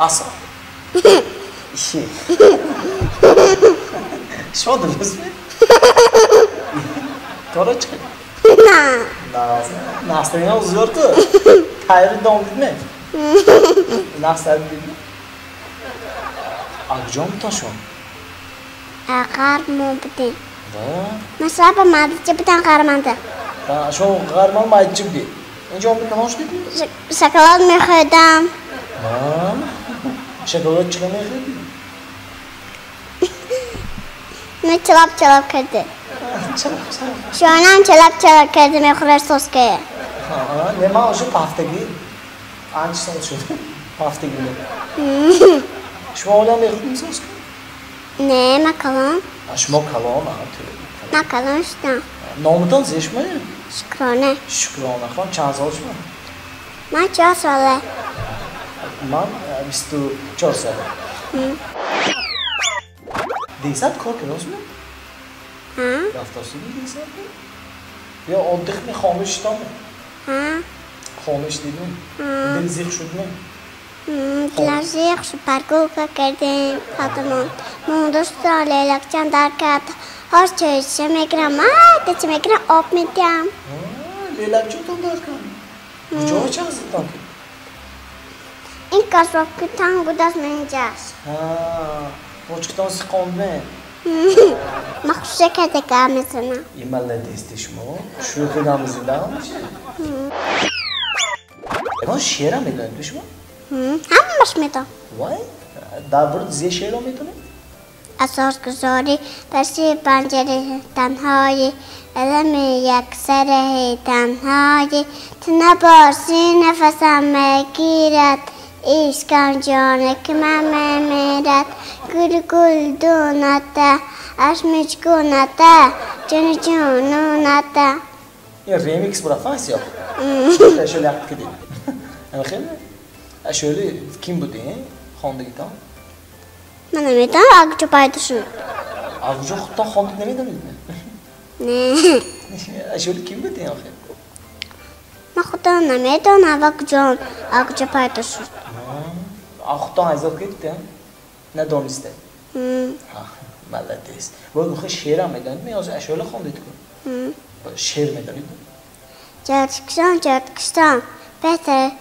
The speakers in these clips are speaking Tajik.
Аса. Иши. Шумо дуруст ме? Тора чӣ? На. Настроение зӯр ку. Тайёри дом дидме? Нақс дидме? А куҷо мутон шумо? Ғарб мо будем. Да. Масалан, майдача будам ғарманда. Шумо ғарман майдача будед. Инҷо омада калон шудед? Шоколад мехӯрдам. Шоколад чӣ мехӯрдед? Ну чалап чалап карда. Шонам чалап чалап карда мехӯрад соская. Не, ман уже пафтагӣ. Анча сол шуд. Пафтагӣ. Шумо олам мехӯрдед соска? Не, ман калон. Шумо калон, Ман калон шудам. Номатон зе шумо? Шукрона. Шукрона хон, чанд сол шумо? Ман 4 сола. Ман 24 сола. Десад кор кардосми? Ҳа. Рафтосиди десад? Ё отдых ми, хона шудами? Ҳа. Хона шудидми? Дил зиқ шудми? Дилам зиқ шуд, прогулка кардем, хатамон. Монда шудам, лейлакчам дар кард. Ҳоз чойча мегирам, майдача мегирам, об медиҳам. Лейлакчатон дар кард? Куҷо чаздитон ки? Ин кроссовки танг будааст менҷаш. Почкатон сиқондме? Ман хушша карда гап мезанам. И молодец шумо. Шӯхӣ гап мезанам? Ягон шеърам медонед шумо? Ҳамаш медонам. Вай, дар бораи зе шеърро медонед? Асосгузори паси панҷараи танҳоӣ, алами яксараи танҳоӣ, ту набошӣ нафасам мегирад, ишқам ҷоне ки ман мемирад, гули гулдуната, ашмичгуната, ҷони ҷунуната. Ин ремикс бурафт, ҳастё? Ашёли ақд кардед. Хеле? Ашёли ким будед хондагитон? Ман намедонам, а куҷо пайдо шуд. А куҷо худтон хондед намедонед? Не. Ашёли ким будед охир? Ман худам намедонам, ва куҷо, а куҷо пайдо шуд. А худтон азоб кардед, надониста? Молодец. Бояд охир шеърам медонед, ме ҳозир ашёли хондед ку? Шеър медонед? Ҷоҷикистон, Ҷоҷикистон, беҳтар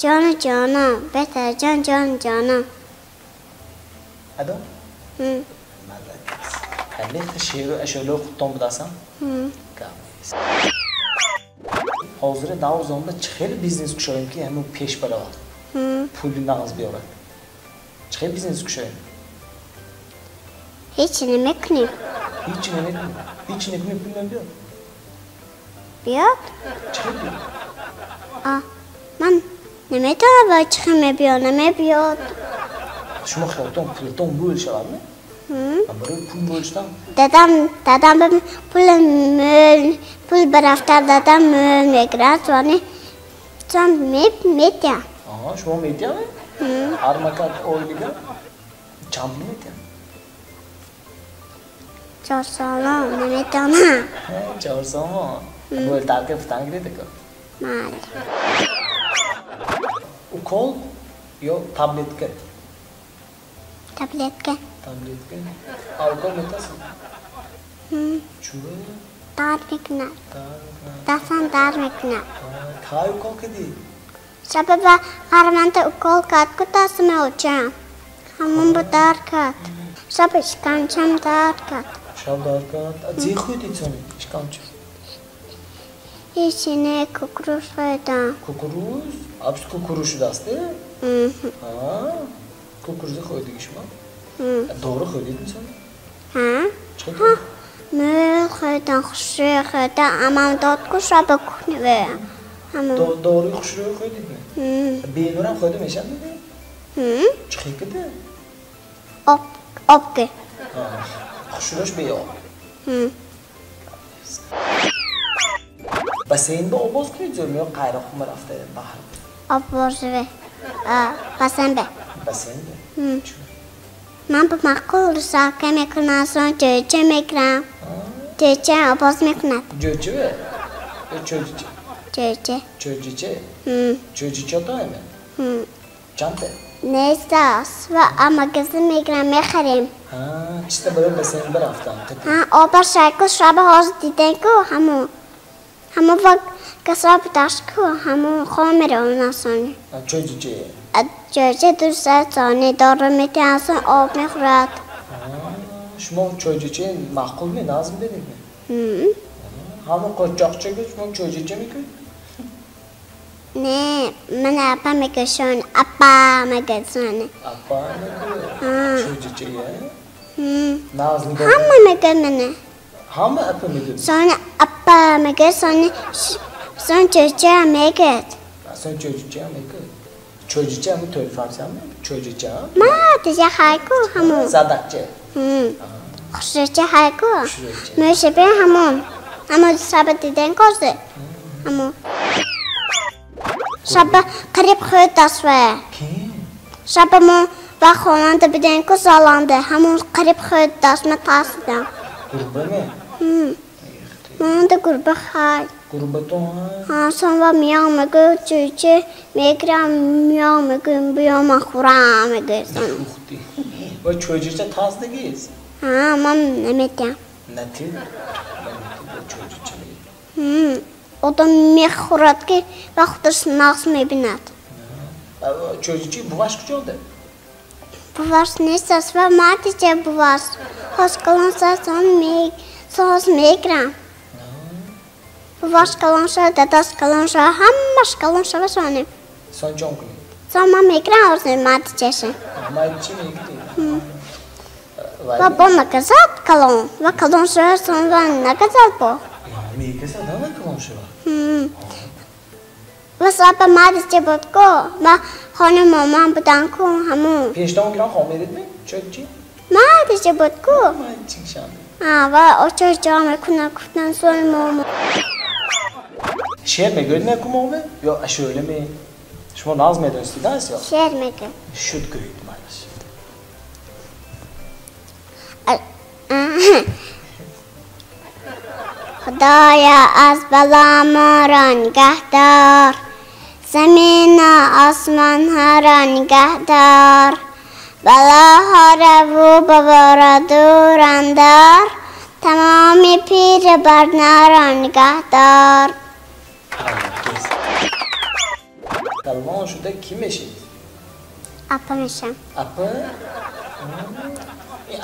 ҷону ҷонон, беҳтар ҷон ҷону ҷонон. Адо? Молодец. Ҳамехта шеъру ашёлиро худтон будасам? Гап нест. Ҳозири давр замонда чӣ хеле бизнес кушоем ки ҳамун пеш баравад? Пули нағз биёрад. Чӣ хеле бизнес кушоем? Ҳеҷ намекунем. Ҳеҷ намекунем. Ҳеҷ намекунем, пул намебиёд? Биёд? Чӣ хел биёд? Ман намедонам ба чӣ хел мебиёд, намебиёд. Шумо хиёлтон пултон мӯл шавад, не? Барои пул мӯл шудан? Дадам ба пул мӯл, пул барафта дадам мӯл мегирад, сони сон метиҳам. Шумо метиҳам? Ҳар макат ойлига чанд пул метиҳам? 4 сомон, намедонам. 4 сомон? Мӯлтар ки футан гиред ку? Майли. Укол ё таблетка? Таблетка. Таблетка. А укол метасед? Чӯ? Дард мекунад. Дастам дард мекунад. Кай укол кардӣ? Шаба ба ғарманда укол кард, ку дастам очам. Ҳамон бо дард кард. Шаб ишканчам дард кард. Шаб дард кард? Зи хӯрдед сони ишканча? Ҳеҷ не, кукуруз хӯрдам. Кукуруз? Абс кукуруз шудааст, э? Кукурузи хӯрдиги шумо? Дору хӯрдед мисоли? Ҳа. Чӣ дору? Мӯл хӯрдам, хушрӯй хӯрдам, амам дод ку шаба кухня. Доруи хушрӯй хӯрдед ме? Бенурам хӯрда мешавад ме? Чӣ хел кида? Об, об ки. Хушрӯяш беоб. Бассейн ба обоз кунед зӯр ё қайроққума рафта баҳр? Обозиве. Бассейн бе. Бассейн бе? Ман ба маъқул русалка мекунам, сон ҷӯйча мегирам. Ҷӯйча обоз мекунад. Ҷӯйча бе? Ё чӯйча? Ҷӯйча. Чӯйчича? Чӯйчича тоеме? Чанд та? Нест аст. Ва магазин мегирам, мехарем. Чиста барои бассейн бирафтам. Оба шайку шаба ҳозир дидем ку ҳамон. Ҳамон ва касра будаш ку ҳамон хом меравон асони. Чойчиче? Чойче 2 саат сони дору метиҳам, сон об мехӯрад. Шумо чойчиче маъқул ме, назм дедед ме? Ҳамон қочоқчага шумо чойчиче мекунед? Не, ман апа мегӯшон, апа мегӯшон. Апа мегӯяд? Чойчиче? Наз нигоҳ. Ҳама мегӯяд мана. Ҳама апа мегӯяд? Сони апа мегӯяд, сони сон чойча мегӯяд. Сон чойчиче мегӯяд? Чойчиче ҳамон тои фарси ҳам чойчиче? Ма тиҷа хайку ҳамон. Задакче? Хушрӯча хайку. Мӯшаби ҳамон. Ҳамон шаба дидем козе. Ҳамон. Шаба қариб хӯрд даства. Шаба мо ва хонанда будем ку заланда. Ҳамон қариб хӯрд даст, ма тарсидам. Гурба ме? Монда гурба хай. Гурбатон? Ҳа, сон ва миём мегӯ, чӯче мегирам, миём мегӯм, биё ман хӯрам мегӯ. Ва чӯчеча тарсидагист? Ҳа, ман наметиҳам. Натӣ? Чӯчеча Одам мехӯрад ки ва худаш нағз мебинад. Чӯчечи буваш куҷода? Буваш нест аст ва мардича буваш. Ҳоз калон сон соз мегирам. Буваш калон шава, дадаш калон шава, ҳамаш калон шава сонем. Сон чон кунед? Сон ман мегирам ҳозир мардичаша. Мардича мегиред? Ва бо наказад калон. Ва калон шава сон ва наказад бо. Мегазад ҳама калон шава? Ва саба мардича буд ку, ва хони моман будан ку ҳамон. Пештон гиран хом мерид ме? Чойчи? Мардича буд ку. Мардича шанда. Ва очош ҷо мекунад гуфтан сони момо. Шеър мегӯед ме кумове ё ашӯла ме? Шумо нағз медонистед аст ё? Шеър мегӯям. Шуд, гӯед майлаш. Худоё, аз бало моро нигаҳдор, замину осмонҳоро нигаҳдор, балоҳораву баборо дур андор, тамоми пиру барноро нигаҳдор. Калон шуда кӣ мешед? Апа мешам. Апа?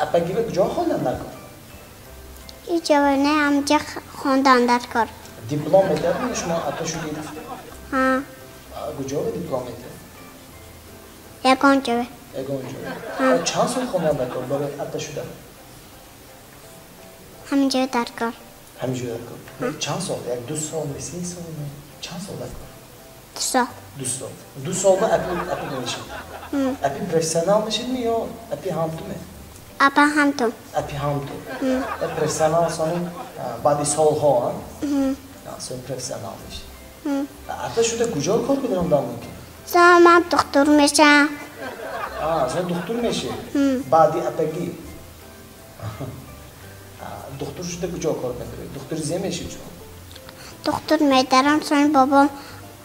Апагиро куҷо хондан дар кор? Ҳеҷ ҳамҷа хондан дар кор. Диплом медиҳад шумо апа шудед? Ҳа. Куҷо диплом медиҳад? Ягон ҷо. Ягон ҷо. Чанд сол хондан дар кор барои апа шудан? Ҳамин ҷо дар кор. Ҳамин ҷо дар кор. Чанд сол? Як ду сол ме, 3 сол ме? Чанд сол дар кор? 2 сол. 2 сол. 2 сол ба апи апи мешед? Апи профессионал мешед ме ё апи ҳамту ме? Апа ҳамту. Апи ҳамту. Профессионал сони баъди солҳо сони профессионал мешед. Апа шуда куҷо кор кунам мумкин? Сон ман духтур мешам. Сон духтур мешед? Баъди апагӣ. Духтур шуда куҷо кор мекунед? Духтури зе мешед шумо? Духтур медарам, сони бобом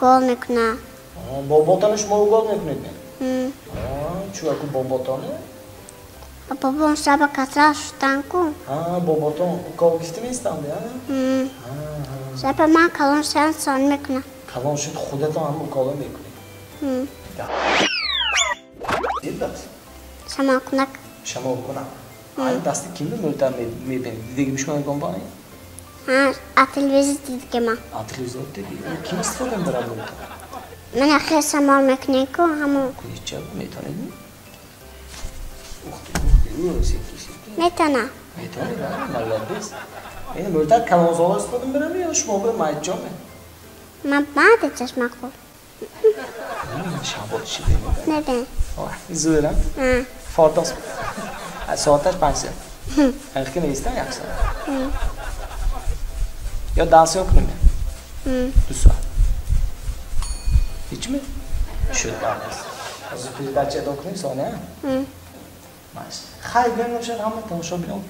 гол мекунад. Боботоно шумо угол мекунед ме? Чӯ аку боботоне? Бобом шаба касал шудан ку. Боботон укол гифта меистанд? Шаба ман калон шавам, сон мекунам. Калон шуд, худатон ҳам укола мекунед? Шамолкунак. Шамолкунак. Дасти кимби мӯлтар мебинед? Дидагими шумо ягон бор? Ҳа, а телевизор дидагиман. А телевизор диди? Ким истифода мебарад мӯлтар? Мана хел шамол мекунем ку ҳамон. Ча метавонед? Метавонам. Метавонед? Молодец. Ин мӯлтар калонсоло истифода мебарам ё шумо бо майҷоме? Ман баъди чашмақул. Шабол чӣ? Небин. Зӯрам? Фордос. Соаташ 5. Ки нестан як соат. Ё дансиё кунем? 2 соат. Ҳечме? Шуд, нест. Ҳозир передача адо кунем, соня? Хай гӯем бошад ҳама тамошобинон.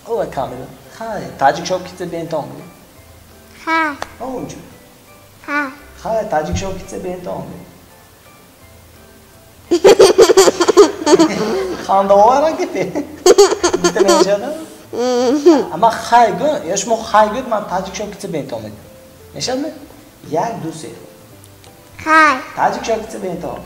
Ова камера. Хай, таҷик шоу кица бентон гӯ. Хай. Онҷо. Хай. Хай, таҷик шоу кица бентон гӯ. Хандаовар гапе. Гуфта мешавад? Ама хай гӯ, ё шумо хай гӯед, ман таҷик шокица бентон мегӯям. Мешавад? Як, ду, се. Хай. Таҷик шокица бентон.